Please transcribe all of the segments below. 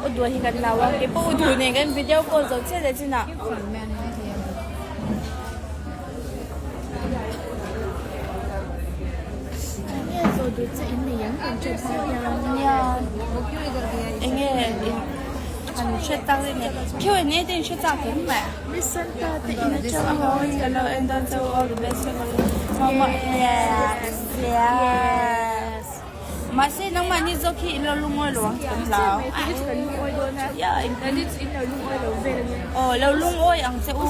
U duh hi kan nau a, keipawh u duh nen kan video call zo chiah leh chin ah. Nia enge han hre tak in Q and A te in hre chak em mai. Ka lo en dawn che u all the best Yes yes. Mahse nangmahni zawk hi in lo lungawi lo ang tih kan hlau. Aw lo lungawi ang che u.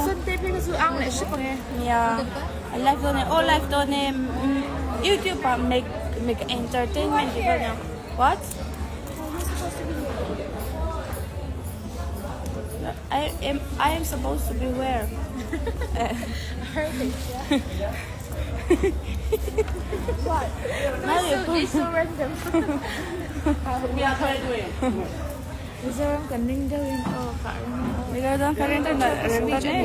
Nia a live dawn e aw live dawn e youtube ah make make entertainment tih vel nia what I am I am supposed to be where It's so random. Mizoram kan ring deuhin aw ka ring a. Mizoram kan ring deuhin a ring dawn e.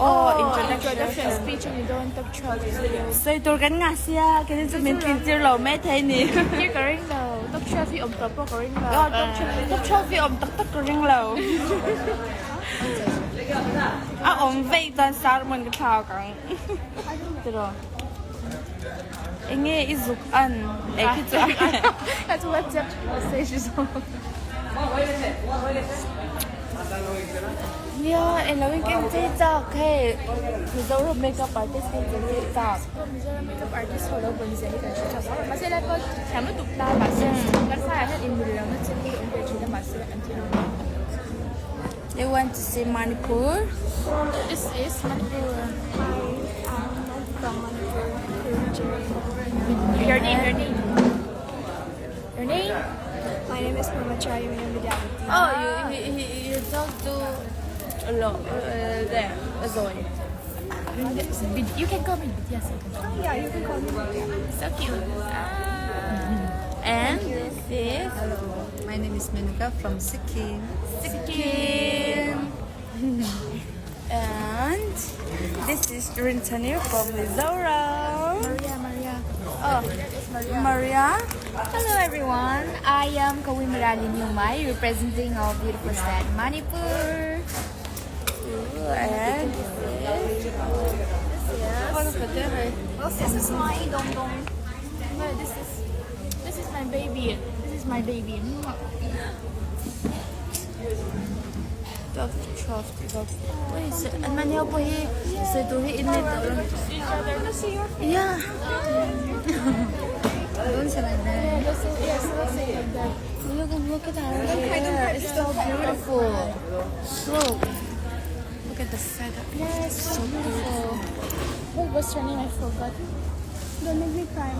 Aw introduction speech a ni dawn top 12. Sawi tur kan ngah sia keini chu min tlin tir lo mai thei ni. Tir ka ring lo top 12 hi awm tawh pawh ka ring lo. Aw top 12 hi awm tak tak ka ring lo. A awm veih chuan sermon ka thlak ang. Tiraw. Enge i zuk an eh khi chu a chu WhatsApp message zawk. Nia eng lo in ken chei chak hei Mizoram makeup artist te in chei chak. Mizoram makeup artist ho lo bon zia hi kan hre tha vak a mahse lai pawh thiam lutuk ta mahse kan faiah hian inmil lohna chin hi awm ve thin a mahse an thiam lutuk. They want to see Manipur. This is Manipur. Hi, I'm from Manipur. Your name, your name. Your name? My name is Brahmachari Vidyavati. Oh, you, you, you, you talk to lo, uh, there, Zoe. You can call me Vidya. So oh, yeah, you can call me Vidya. So cute. Ah. And this is? Hello, my name is Menuka from Sikkim. Sikkim. And this is Rintani from Mizoram. Maria, Maria. Oh, Maria. Maria. Hello everyone, I am Kawimarali Newmai representing our beautiful state Manipur. Ooh, and this is... This is my dong dong. No, this is this is my baby. This is my baby. 12, 12, 12. Wait, so, an man ho pawh hi sawi tur hi in nei tawh lo. Yeah. Don't say like that. Look, look at her hair. It's so beautiful. Look. Look at the setup. Yeah, it's so beautiful. What was her name? I forgot. Don't make me cry.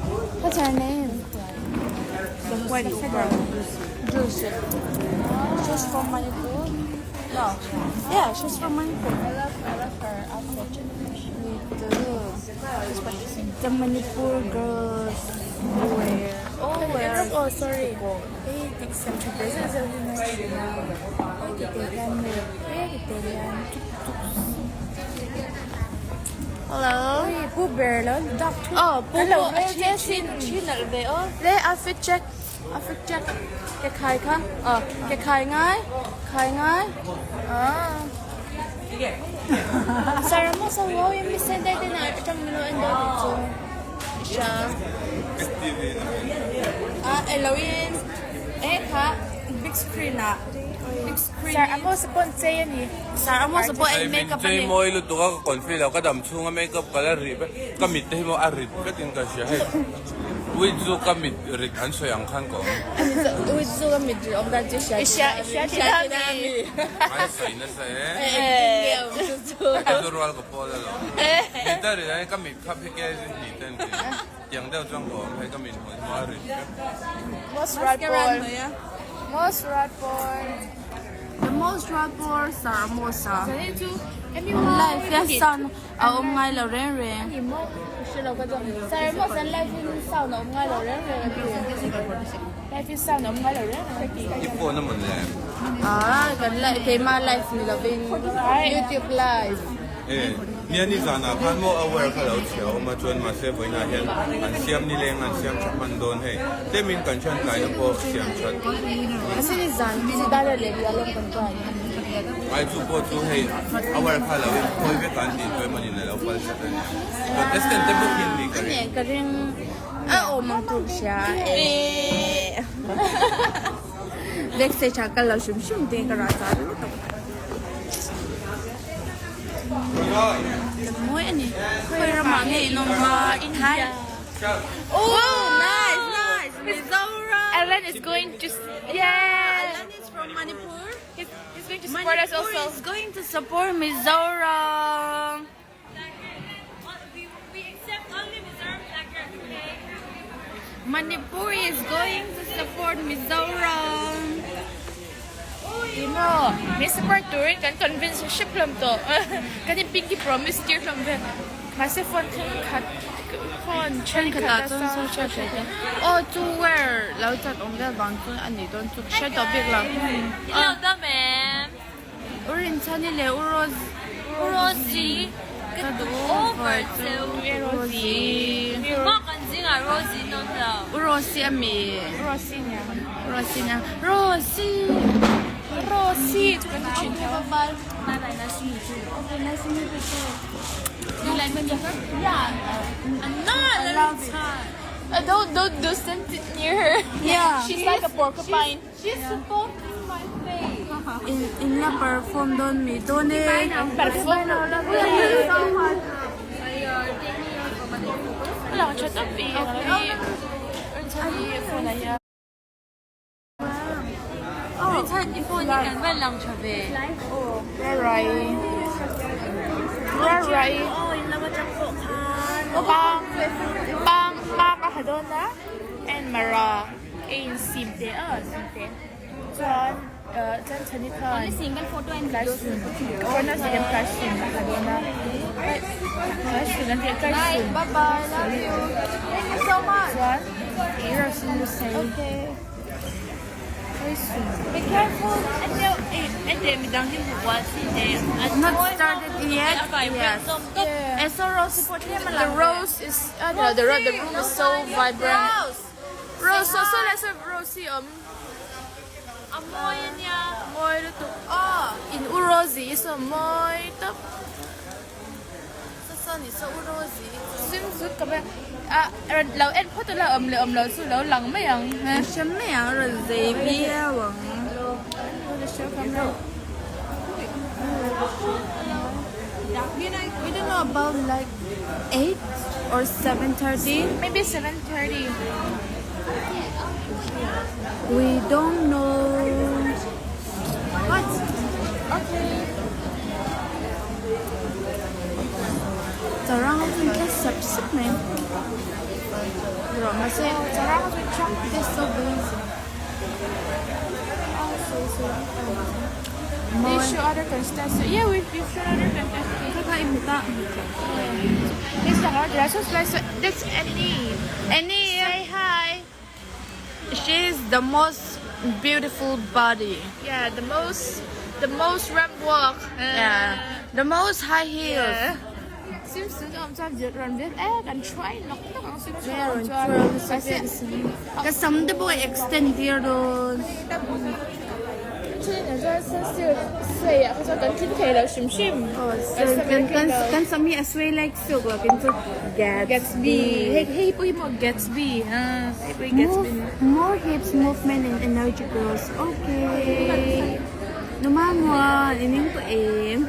What's her name? The white girl. Joyce. She's from Manipur. No. Yeah, she's from Manipur. I love, I love her outfit. Me too. The Manipur girls wear. Oh, wear. Oh, sorry. Hey, Hello. Pu ber lo dak thu. Oh, pu lo che chin chin al ve o. Le outfit check. Outfit check. Ke khai kha. Ờ, ke khai ngai. Khai ngai. Ah. Sarah mo sa wo yung mi send dai na chang mi lo endo ti chu. Sha. Ah, Eloin. Eh kha big screen ah. Big screen. Sir amo sa pon che ani. Sir amo sa pon Hei makeup min chei ani. mawi lutuk a ka confi lo ka dam chhunga makeup ka la rih vek ka mit te hi maw a rit vekin ka hria hei wig chu ka mit rit an sawi ang khan ka awm. Wig chu ka mit rit awm dan chu hria hria hria tina mi. An sawi nasa e. Eh chu chu. Hei chu rual ka pawl alawm. Mit a rit a ka mit khap hi ke ni ten tiang deuh chuan ka awm hei ka mit hmuh hi maw a rit vek. Most right boy. Most right boy. The most right boy Saramosa. Zanin chu Live hian sound a awm ngai lo reng reng. Saramosa live in sound a awm ngai lo reng reng a ti. Live in sound a awm ngai lo reng reng a ti. I phone a mawn le? Ah, kan live keima live ni lovin YouTube live. Eh. Nia nizanah khan maw a wire kha lo chhia a awm a chuan mahse vawiinah hian an siam nileng an siam tha hman dawn hei tlemin kan thian tlaina pawh siam that ai chu pawh chu hei a wire kha lo in phawi vek a an tih chuan emaw nin a lo pal chat a nia contestant te bawk hi an nih ka ring. A awm ang tur hria e. Backstage ah kal lo hrim hrim te ka rah char lutuk. Kan mawi a ni. Khawi ramah nge in awm a? India. Oh nice nice Mizoram. Alan is going to yeah. Alan is from Manipur. He's, he's going to support us also. Manipur is going to support Mizoram. Manipur is going to support Mizoram. You know, min support turin kan convince hrep hlawm tawh. Kan in pinky promise tir hlawm vel. Mahse phone thleng khat phone then khat ah chuan social hriat hian aw chu wire lo chat awm vel vang chuan a nih dawn chu ka hre tawh bik lo. U Rinchhani leh U Rosie ka duh over chu U Rosie. U Rosie a mi? U Rosie nia. U Rosie nia. Rosie. Rosie chu kan ti thin tho. Bye bye nice to meet you. Okay nice to meet you too. You like Manipur? Yeah. I love it. Don't don't don't stand near her. Yeah. She's like a porcupine. She's supporting my face. In in la perform dawn mi dawn e. Perform. Lang chat up i ang i Rinchhani phone ah hian. Rinchhani phone hi kan van lang tha ve. Rarai. Rarai. Pang pang pang a ha dawn a and mara. Ei in sim te a sim te chuan chuan chhani khan tlai sun corner siam tlai sun a ha dawn a tlai sun an tih a tlai sun chuan ih rose in lusei tlai sun Not started yet. Yes. The rose is the room is so vibrant. Rose saw saw lai saw Rose hi awm A mawi a nia. Mawi lutuk aw in u Rosie hi saw mawi tawp. Saw saw ni saw u Rosie hi chu. Swimsuit ka va ah rawn lo en phawt ula awm leh awm lo chu lo lang mai ang. Hre mai ang rawn zei viau ang. We don't know about like 8 or 7:30. Maybe 7:30. We don't know. What? Okay. Charang ho chuan tlem sep sep mai a. Rawh mahse Charang ho chuan hrang It's so busy. They show other contestants. Yeah, we've shown other contestants. Kha kha i hmu ta. That's Annie. Annie. Say hi. She is the most beautiful body. Yeah, the most the most ramp walk. Yeah. The most high heels. Yeah. Swimsuit awm chuan viet rawn viet e kan try nawk nawk ang swimsuit Yeah, awm rawn chuan. twirl nasa viet. Ka sam te pawh extend tir dawn. Then chuan sunsilk suai ah kha chuan kan tling thei lo hrim hrim. Kan kan kan sam hi a suai like silk lo kin chu Gatsby. Hei hei pawh hi maw Gatsby hei pawh hi Gatsby. More hips movement and energy girls okay. Numa muan i ning tawh em.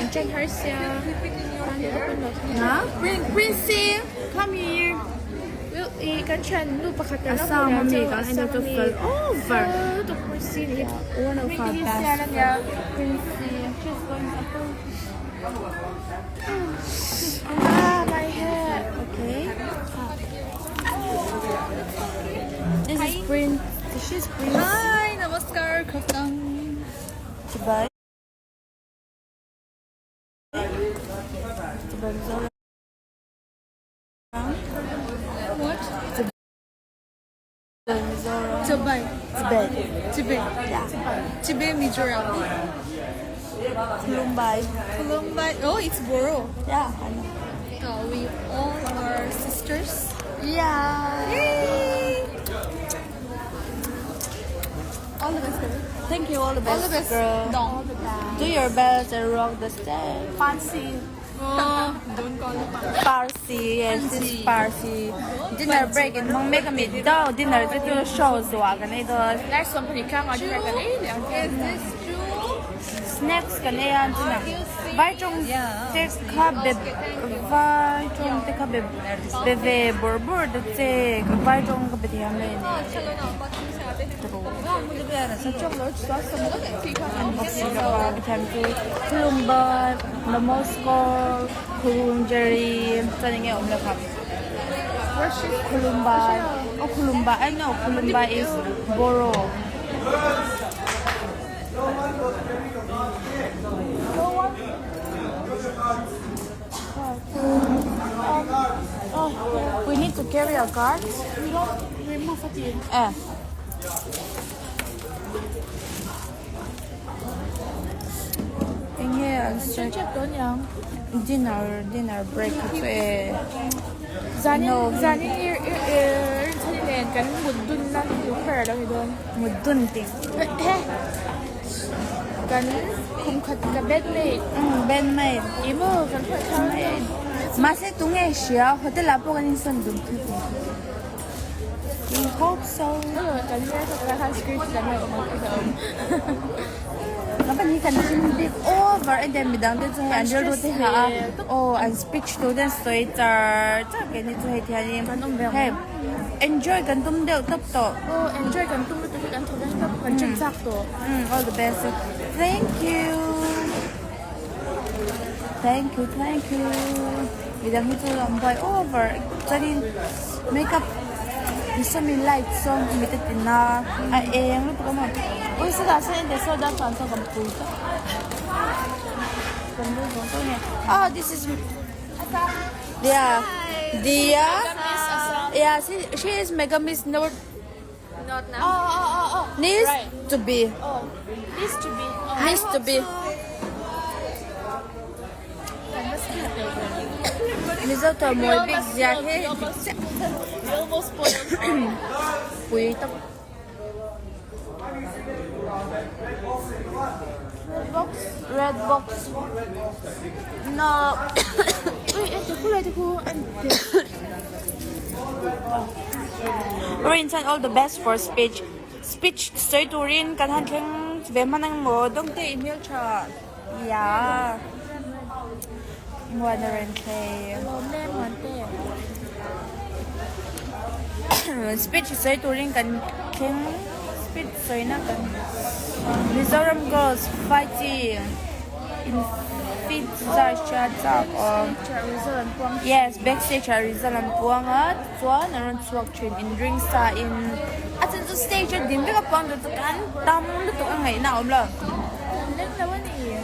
An chen har sia. Na? Princey come here. I kan thian nu pakhat kan Assam ami kan en chu fel over. One of our best Princey she's going up. Ah my head. Okay. This is Prince. She's Prince. Hi, namaskar, khaptang. Dubai. Dubai Mizoram. What? Dubai Mizoram. Dubai. Tibet. Tibet. Yeah. Tibet Mizoram. Khulumbai. Khulumbai. Oh, it's Boro. Yeah, I know. We all are sisters. Yeah. Yay! All the best, girl. Thank you. All the best, All the best, girl. Dong. Do your best and rock the stage. Fancy. Oh, don't call it Parsi, yes, this is Parsi. Dinner break in Mong Mega Mi Dao dinner 这就是烧做个那个 Nice one, 你看啊，这个哎，两 Is this true? snacks 个那样子呢。Vai trong te kha be vai trong te kha be be ve bor bor de te vai trong ka be thiam le ni. चलो ना बाथरूम से आते हैं Unboxing ka pa be thiam chu khulumba Moscow khulum jerry chuan enge awm lo kha. Khulumba oh khulumba I know khulumba is boro. Oh, we need to carry our cards. We don't remove it. Eh. Enge an Check don yang. dinner dinner break chu e. Zanin zanin ir ir ir chani nen kan mut dun na tu her lo hi don. Mut dun ting. Kan khum khat ka bed mate. Bed mate. Imo kan phai thang. Mahse tunge hria hotel ah pawh kan insawn dun thei thei. We hope so. Kan nia ka khan script kan lo awm ka awm. Ka pan hi kan hlim bik over en te midang te chu hei an rilru te ha a aw an speech tu te an sawi char char ke ni chu hei thianin hei enjoy kan tum deuh tawp tawh. Aw enjoy kan tum lutuk hi kan thaw veng tawp kan chen chak tawh. All the best thank you thank you thank you midang hi chu an buai over chuanin makeup sawmi light saw mi te tina a eng lutuk a maw ui sawtah sawn ente saw dar chuan saw kan pui tawp kan lu zawng zawng nge ah this is yeah Dia yeah she she is mega miss north Not now. Oh oh oh oh needs to be oh needs to be oh needs to be Mizo tawh mawi bik zia hi dik chiah pui tak red box red box no Rin chuan all the best for speech speech sawi turin kan han thleng ve hman ang maw dawngte i hmeltha yeah. Muan a rawn thlei. Speech sawi turin kan thleng speech sawina kan Mizoram girls fighting in fit zai hria chak awm yes backstage ah result an puang a tichuan an rawn chhuak thin in ring sa in a chan chu stage a din vek a puang tur chu kan tam lutuk a ngaihna a awm lo.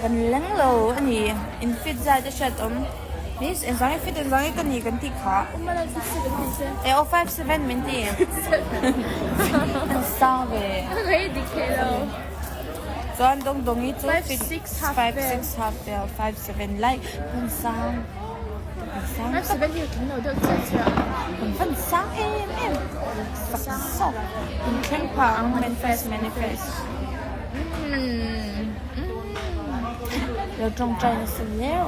Kan leng lo a ni. In fit zai te hriat awm. Miss engzang nge fit engzang nge ka ni kan tih kha. E aw 57 min ti. An sang ve. Chuan dawng dawngi chu fit 56 half vel 57 lai kan sang. Kan sang tak. Kan van sang em em. Sak sawk. In thleng phah ang manifest manifest. Lo tawngtai nasa leu.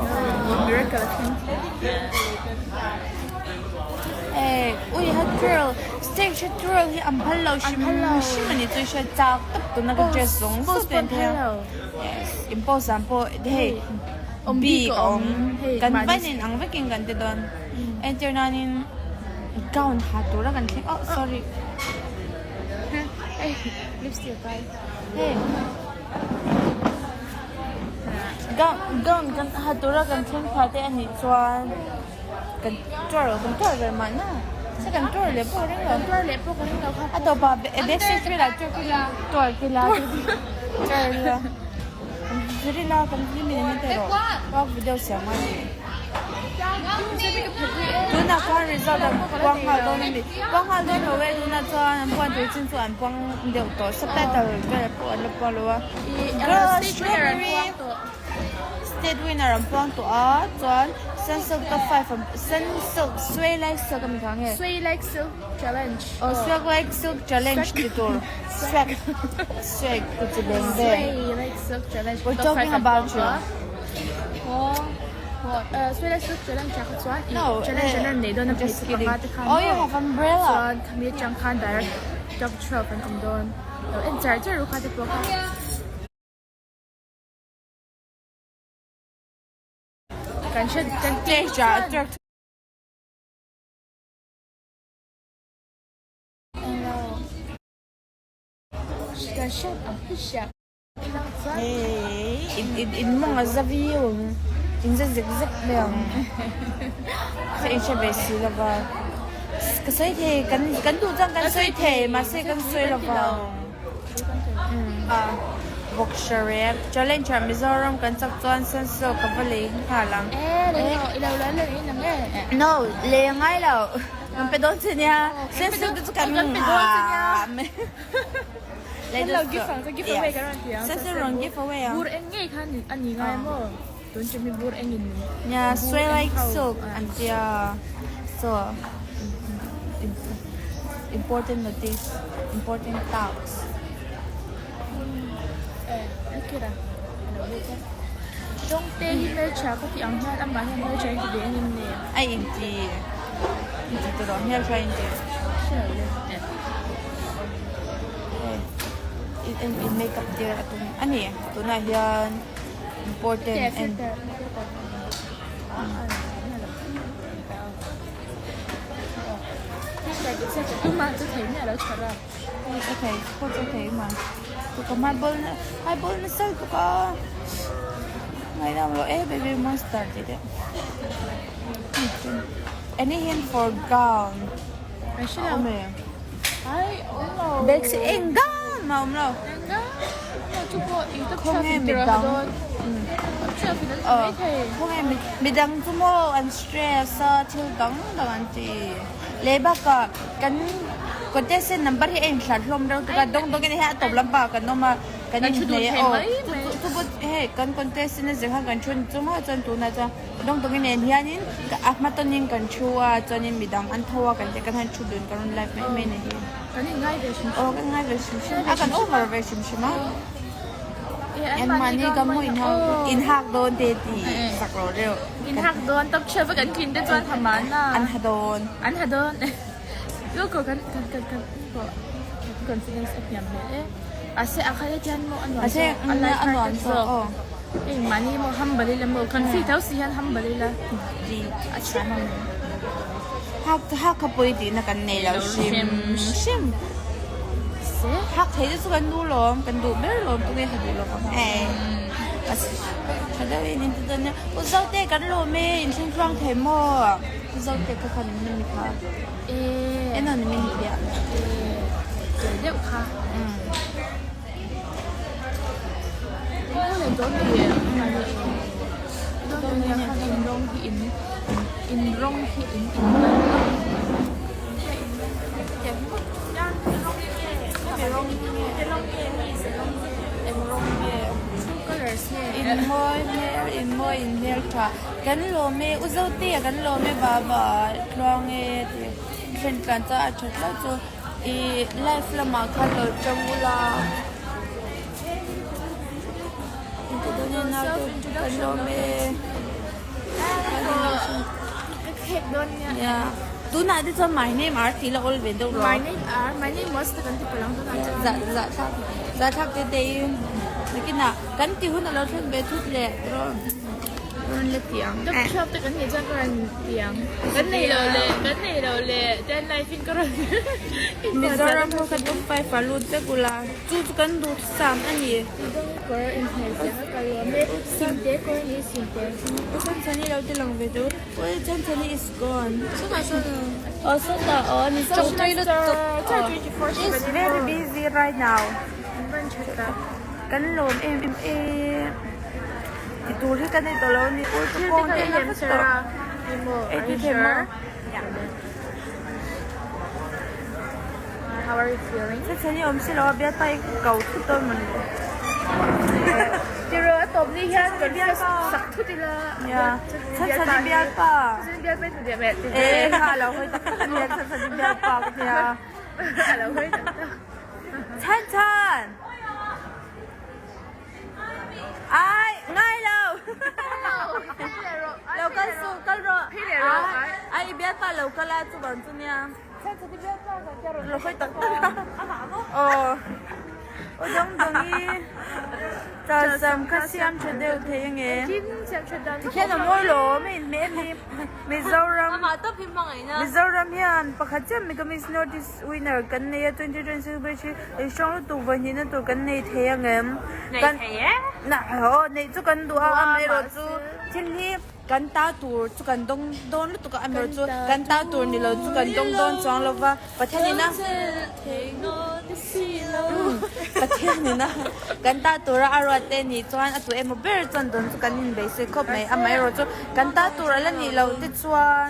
Hey, ui ha twirl stage ha twirl hi an phal lo hrim hrim ani chu hria chak tawp tuna ka dress zawng zawng te an thei a yes in pose an pawh hei bik a awm kan vanin ang vekin kan ti dawn entir nanin gown ha tura kan thleng oh sorry hei gown gown kan ha tura kan thleng phah te anih chuan kan twirl kan twirl ber mahna se kan twirl leh pawh reng lo Twirl leh pawh ka ring lo kha. A tawpah backstage velah twirl kila twirl kila twirl ila kan zir ila kan hlim in an ti rawh walk video siam a ni. Tunah khan result an puang nghal dawn a ni. Puang nghal dawn lo e tunah chuan an puan tur chin chu an puang deuh tawh subtitle vel pawh an la puang lo a. Girls strawberry state winner an puang tawh a chuan sunsilk top 5 an sunsilk sway like silk a mi kha nge? Sway like silk challenge. Aw swag like silk challenge ti tur swag swag ku chi leng ve. Sway like silk challenge We're talking about you. Sway like silk challenge ah kha chuan No, challenge an rawn nei dawn a just hmeichhe kidding. panga te khan Oh, you have umbrella. Chuan khami atang khan direct top 12 an awm dawn. Lo en char char ru kha te pawh kha. Kan hre kan Kan In mawng a za viau ang, in za zek zek mai ang. Ka inhre ve si lo va. Ka sawi thei, kan kan duh chuan kan sawi thei, mahse kan sawi lo va. Vawkshare challenge ah Mizoram kan chak chuan Senso ka va lei nghal ang. No, lei a ngai lo. Kan pe dawn che nia. Senso te chu kan ngah. Kan lo gift ang chu gift away kan rawn ti ang. Senso rawn gift away ang. Bur eng ngei kha a ni ngai maw? Tun chu mi bur engin Nia, sway like silk an tia. So, important notice, important talks. Eh, kira. Tawngte hi hmeltha ka tih ang hian amah hian hmeltha in ti ve engin nge? A inti, inti tawh lo, hmeltha inti. Hre lo le. Eh, in in make up tir a tum a ni. Tunah hian important en. Any hint for gown a awm em? Bag eng gown a awm lo. Khawnge midang khawnge midang chu maw an stress a thil dang dang an ti leh bakah kan contestant number hi a inhlat hlawm reuh tuk a dawng dawng in hei a tawp lampang ah kan awm a kan inhneh aw chu chu hei kan contestant a zir khan kan thu chung a chuan tunah chuan dawng dawng in nen hianin a hma tawnin kan thu a chuanin midang an tho a kan kan han thu dun kan rawn live mai mai a ni hi. Kan inngai ve hrim hrim. Aw kan inngai ve hrim hrim a kan over ve hrim hrim a. Anmahni ka maw inhak dawn te tih sak lo reuh. Inhak dawn top chhiat va kan tlin te chuan haman a. An ha dawn. An ha dawn. Local kan kan kan kan pawh confidence a hniam hmel e. Mahse a kha hian maw a nuam zawk a light hearted zawk. Hei mahni maw humble ila maw kan free tho si hian humble ila a tha hlawm. Hak hak kha pawi tihna kan nei lo hrim hrim. Hak thei te chu kan duh lawm kan duh ber lawm tunge ha duh lo vang e. Tha deuhin in ti dawn nia. U Zote kan lawm e in thleng tluang thei maw? U Zote kha khan in mi kha. Enawn min piah. Tel deuh kha. In mawi hmel in mawi in hmel tha kan lawm e u Zote a kan lawm e baba tluang e tih thlen tlan chu a that hlauh chu. Ih live lamah khan lo tang ula kan lawm e tunah te chuan my name are tih la awl ve deuh rawh zah zah thlak zah thlak te te in nakinah kan ti hun alo thleng ve thut leh rawn. Rawn la ti ang. Top 12 te kan nih chuan ka rawn ti ang. Kan nei lo le, kan nei lo le, ten life in ka rawn Mizoram ho kha top 5 ah lut vek ula, chu chu kan duh sam a ni. Dawng kawr inhmel chiah kha ka lawm e, Sinte kawr ni Sinte. U Chanchani lo ti lang ve tawh. U Chanchani is gone. Sawtah sawn aw sawtah aw ni She's very busy right now. Kan lawm em em e. Ti tur hi ka nei tawh lo a ni. Ur chu kawng te na vek tawh. Ei tui thei maw? How are you feeling? Chhan chhan hi awm si lo a bialpa hi ko thut dawn mawni le. Tiraw a tawp ni hian kan first sak thut ila. Yeah. Chhan chhan hi bialpa. Chhan chhan bialpa hi hmu diam eh. Eh kha a lo hawi tak tak ania chhan chhan hi bialpa ka tia. A lo hawi tak tak. Chhan chhan. Ai ngai lo. Lo kal su kal rawh. Ai i bialpa lo kal a chuvang chu nia. Lo hawi tak tak a. Aw. Aw dawng dawng i chal sam kha siam tha deuh thei ange. Tikhian a mawi lo awm a inhmeh em hi. Mizoram Mizoram hian pakhat chiah Mega Miss North East winner kan nei a 2026 batch hi inhrang lutuk vawihnihna tur kan nei thei angem. Kan aw neih chu kan duh a amaherawh chu thil hi kan ta tur chu kan dawng dawn lutuk a amaherawh chu kan ta tur ni lo chu kan dawng dawn chuang lo va Pathian ina Pathian ina kan ta tura a ruat te nih chuan a tu emaw ber chuan dawn chu kan inbeisei khawp mai amaherawh chu kan ta tur ala nih loh te chuan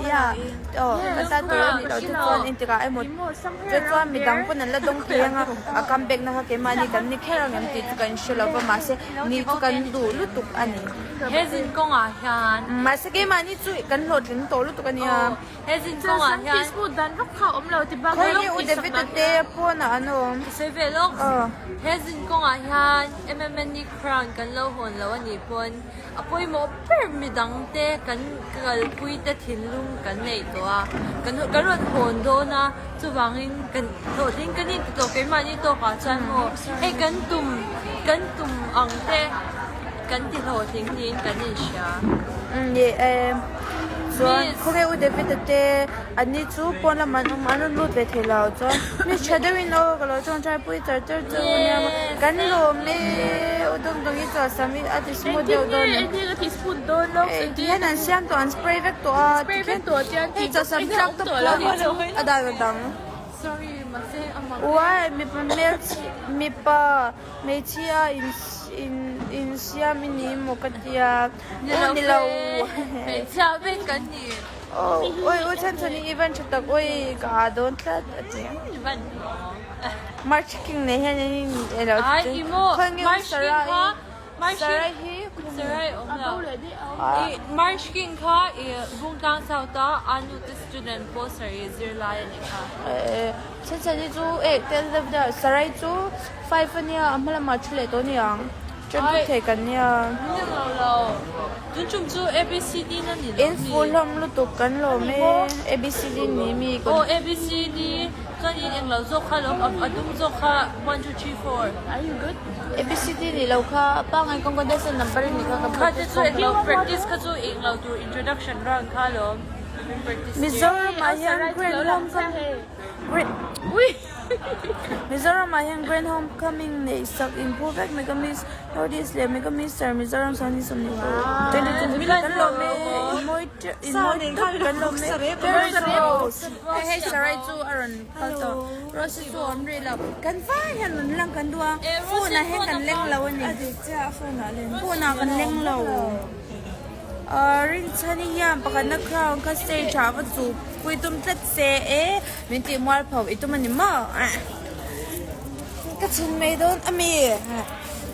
yeah aw kan ta tur a nih loh te chuan engtikah emaw te chuan midang pawn an la dawng thei anga a comeback na kha keimahni kan ni kher ang em tih chu kan hre lo va mahse ni chu kan duh lutuk a ni. He zin kawngah hian. Mahse keimahni chu kan hlawhtling tawh lutuk a nia. He zin kawngah hian. Khawi U David a te pawnah an awm. Ka sawi ve lawk. He zin kawngah hian MMNE crown kan lo hawn lo a nih pawn a pawimawh ber midang te kan kalpui te thinlung kan neih tawh a. Kan kan rawn hawn dawn a, chuvangin kan hlawhtling kan inti tawh keimahni tawkah chuan maw hei kan tum kan tum ang te kan ti hlawhtling niin kan inhria. Ni e. Chuan khawnge U David a te an ni chu pawn lamah an awm a an rawn lut ve thei lo chuan mi tha deuhin aw ka lo tawngtai pui char char chu nia kan lawm e U Dawngdawngi chuan sam hi a ti smooth deuh dawn em eh tihian an siam tawh an spray vek tawh a tihian hei chawhsam tlak tawp kha a dan a dang uai mipa hmelchhe mipa hmeichhia in in insiam i ni maw ka tia. Ni lo Hmeichhia vek kan ni. Aw oi u chhan chhan i event tha tak oi ka ha dawn tlat a ti. March king nei hian in in elo Ai i maw March king kha March Sarai hi Sarai awm lo. I March king kha i Bungtlang South a anu te student poster i zirlai a nih kha. Chhan chhan i chu eh tel deuh deuh Sarai chu 5 ania a hma lamah thu leh tawh a ni ang. Ṭanpui thei kan nia. Ni lo lo. Tun ṭum chu ABCD na ni lo In mi. full hlawm lutuk kan lawm e. ABCD ni mi. Aw ABCD chuan in englo zawk kha lawm a dum zawk kha 1 2 3 4. Are you good? ABCD ni lo kha pangai kawng contestant number ni kha ka Kha te chu englo practice kha chu englo tur introduction round kha lawm. Practice tir. Mizoram ah hian grand homecoming Mizoram ah hian grand homecoming neih sak inphu vek Mega Miss North East leh Mega Mister Mizoram 2024 2023 kan lawm e in mawi teuh in mawi tawp kan lawm e Terence Rose hei hei sarai chu a rawn kal tawh Rose hi chu a awm rih lo kan vai hian rawn lang kan duh a phone ah hian kan leng lo a ni phone ah kan leng lo. Rinchhani hian pakhatna crown kha stage ah va chu pui tum tlat se e min tih mual pho i tum a ni maw ka chhun mai dawn a mi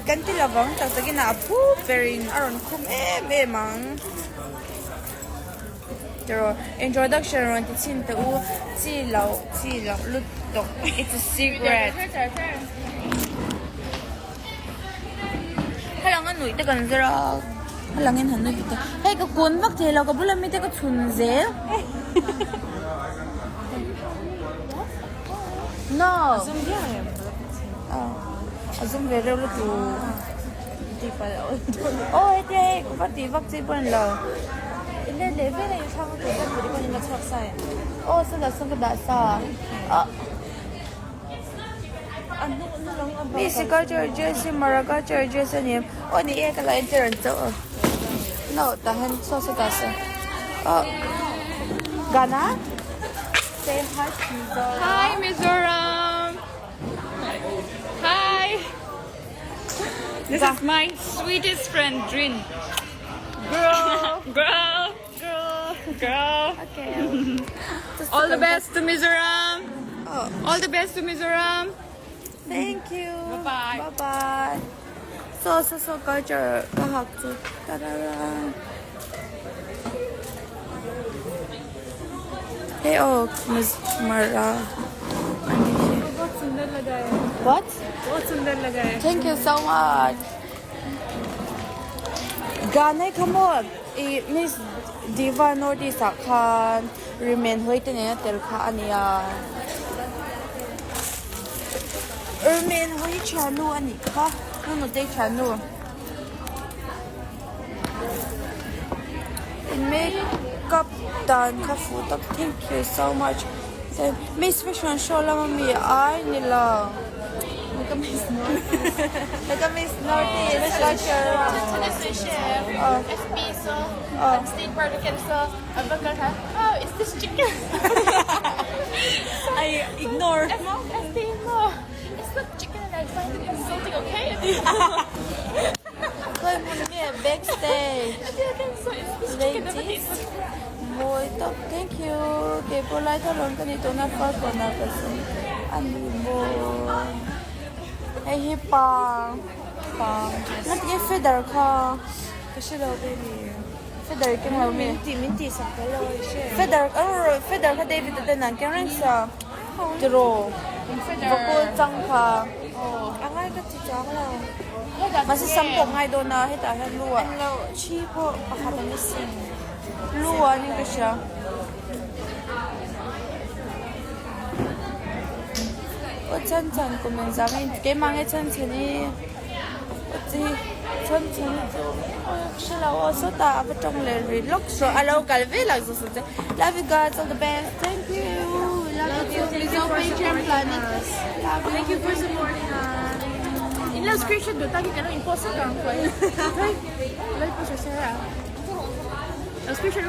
kan ti lovang tak takin a phu berin a rawn khum em em ang tiraw introduction rawn ti chhin teh u chi loh chi loh lutuk it's a secret. Helang a nuih te kan zir a helang in han nui ta hei ka kun vak thei lo ka bula mi te ka chhun zel no a zum ve reuh lutuk aw hetia hei ka va tih vak chi pawh a ni lo aw sawtah sawn ka dah sa ah. Mi sikar charges hi Maraga charges a ni em aw ni e ka la en tir ang chauh a no tah hian saw saw ta se aw Gana say hi to Mizoram Hi Mizoram Hi This is my sweetest friend Drin Girl Girl. Girl. Okay. All the best to Mizoram. All the best to Mizoram. Thank you. Bye-bye. Bye bye. So so so culture ka hak chu tarara. Hey oh Miss Mara. बहुत सुंदर लगा है What? बहुत सुंदर लगा है Thank you so much. Ganai kha maw i Miss Diva Northeast ah khan remain hlui te nena tel kha a nia. Remain hlui thiannu a nih kha, Nunutei thiannu. In makeup dan kha fuh tak thank you so much. Miss Fashion Show lama mi ai ni lo. Naka Miss Northeast. Naka Miss Northeast culture. FB so state park so oh is this chicken? I ignore. FB no it's not chicken and I find it insulting okay? Khoi mun nge backstage. Ladies. Mawi tawp thank you. Kei pawh lai thar rawn ka ni tawhna far kawnah ka sawi a ni maw. Hei hi pa pa ngatinge feather kha Ka hre lo baby. Feather keng lo mi. Min ti min tih sak tel lo i hre. Feather feather kha David a ten an keng reng sia tiraw vakul chang kha. A ngai ka ti chang lo. Mahse sam pawh ngai dawn a hetah hian lu ah. En lo thi pawh pakhat a missing. Lu ah ning ka hria. Aw chan chan kum engzah nge keimah nge chan chhan hi aw chi chan chhan hi chu aw hre lo aw sawtah a va tawng leh rih lawk saw a lo kal ve lah zawk zawk che love you guys all the best thank you love you too Mizo Patreon planet love you Thank you for supporting us. In lo screenshot duh tak hi kan lo in post vek ang khawi lo in post rawh se a lo screenshot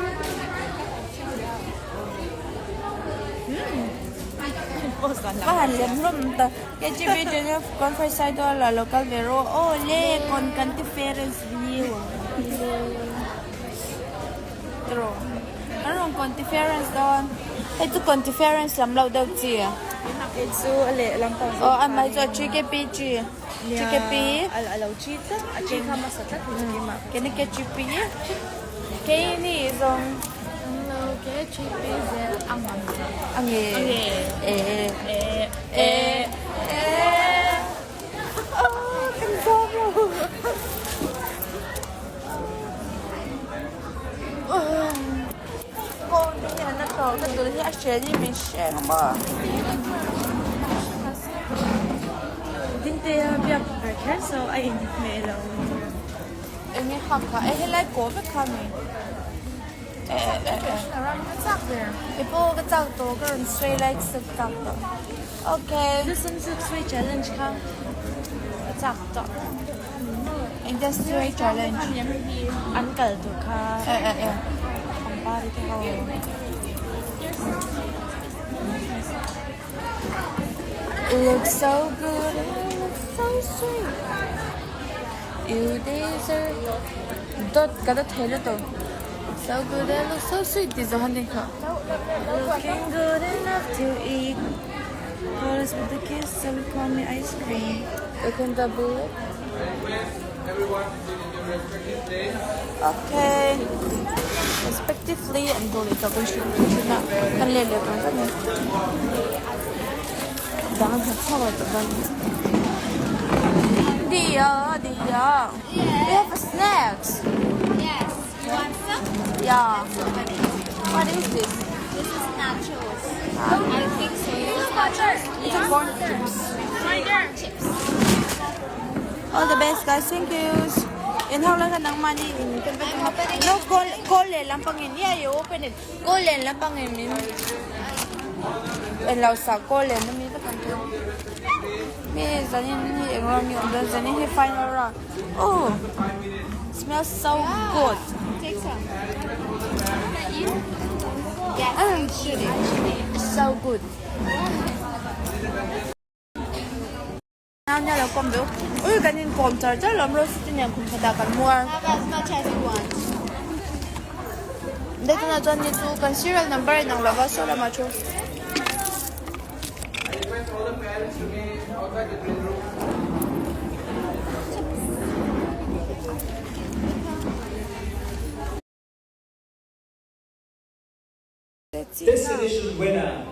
Ka han lem hlawm ta KGB General Conference Aizawl ah lo kal ve rawh aw le kawn kan ti ference view tiraw kan rawn kawn ti ference dawn hei chu kawn ti ference lam loh deuh chi Hei chu a leh lampang aw a mai chu a GKP chi GKP a lo chi tlat a chi kha hmasa tlat keni KGP keini zawng. Ange e e e oh kan zawm lo kawng te hi an la tawh ka dul hi a hre ni min hre ang maw Dingtea biak ber kher so a inhmeh lo enge hak kha e helai kaw vek kha mi. Keipawh ka chak tawh ka rawn sawi lai chu ka chak tawh okay Sawi challenge kha ka chak tawh engtia sawi challenge an kal tur kha pangpar te ho Looks so good and looks so sweet You deserve Dawt ka dawt thei lutuk So good and looks so sweet tih zawh han ni kha Looking good enough to eat Chorus with a kiss some call me ice cream You can double it Okay Respectively an dawh leh tawh kan hrilh thin a kan let leh tawh zat mai dang an hmu chhuak leh tawh dawn Dia Dia We have a snacks Yes you want some? Yeah What is this? This is nachos I think so This is nachos It's a corn chips Chips All the best guys thank you In ho lai kha nangmahni in kan va tum a no kawl kawl leh lampangin yeah you open it kawl leh lampangin min en lo sak kawl leh nami vek an tum mi zanin hi eng rawng nge awm dawn zanin hi final round oh smells so good Take some Yes it's so good. Nau nia lo kawm ve u. Ui kan in kawm char char lawm Rosy te nen khum khatah kan muar. Have as much as you want. Dai tunah chuan ni chu kan serial number a inang lova saw lamah thu. This edition winner.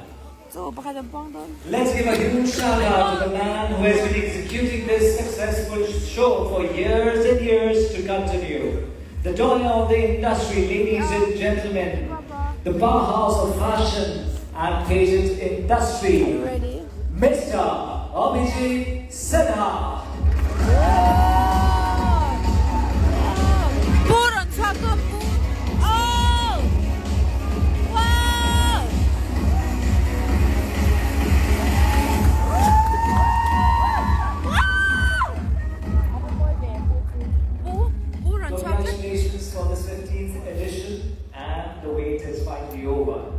Let's give a huge shout out to the man who has been executing this successful show for years and years to continue. The doyen of the industry, ladies and gentlemen, the powerhouse of fashion and pageant industry, Mr. Abhijit Sinha. Pu rawn chhuak tawh pu Oh! Wow! Congratulations for this 15th edition and the wait is finally over.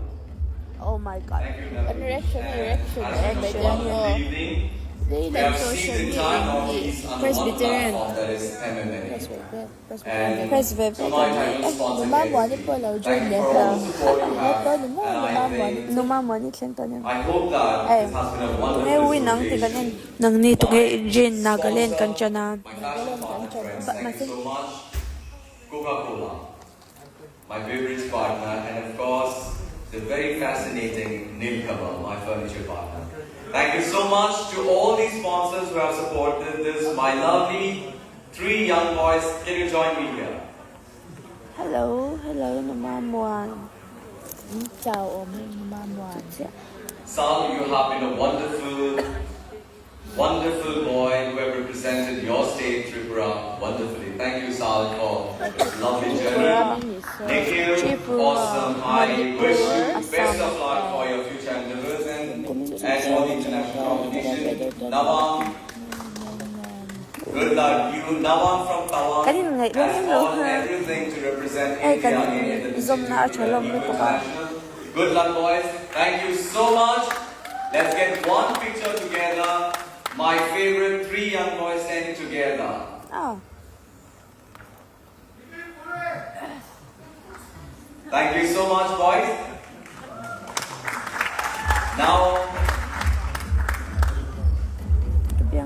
Oh my god. Thank you, Naveen. An reaction And reaction as we em move on to the evening, we have seized in time of peace on the one platform that is MMNA. And tonight I will sponsor KSP. Thank you for all the support you have. And I think, I hope that this has been a wonderful association. Nangni tunge My injin Nagaland kan sponsor, chan a. my fashion partner friends, thank you so much. Coca-Cola, my beverage partner, and of course, the very fascinating Nilkamal, my furniture partner. Thank you so much to all these sponsors who have supported this, my lovely three young boys. Can you join me here? Hello, hello Numa Muan. Chào ôm Numa Muan. Sal, you have been a wonderful, wonderful boy who have represented your state, Tripura, wonderfully. Thank you, Sal, for this lovely journey. Nikhil, awesome. I wish you best of luck for your future endeavors and, and for the international competition. Nawang, good luck. You, Nawang from Tawang, Kan in ngaih has lawm lo won ha. everything to represent Ei India kan in the zawmna a tha lawm lutuk a. International. Good luck, boys. Thank you so much. Let's get one picture together. My favorite three young boys standing together. Ah. Thank you so much, boys. Now, Aw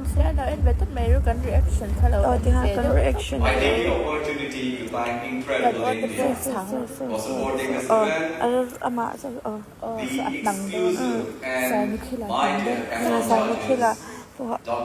ti khan kan reaction I take the opportunity to thank Incredible India for supporting this aw event, amah aw the exclusive and my dear Saimikhila panel pawh a judges, thawk.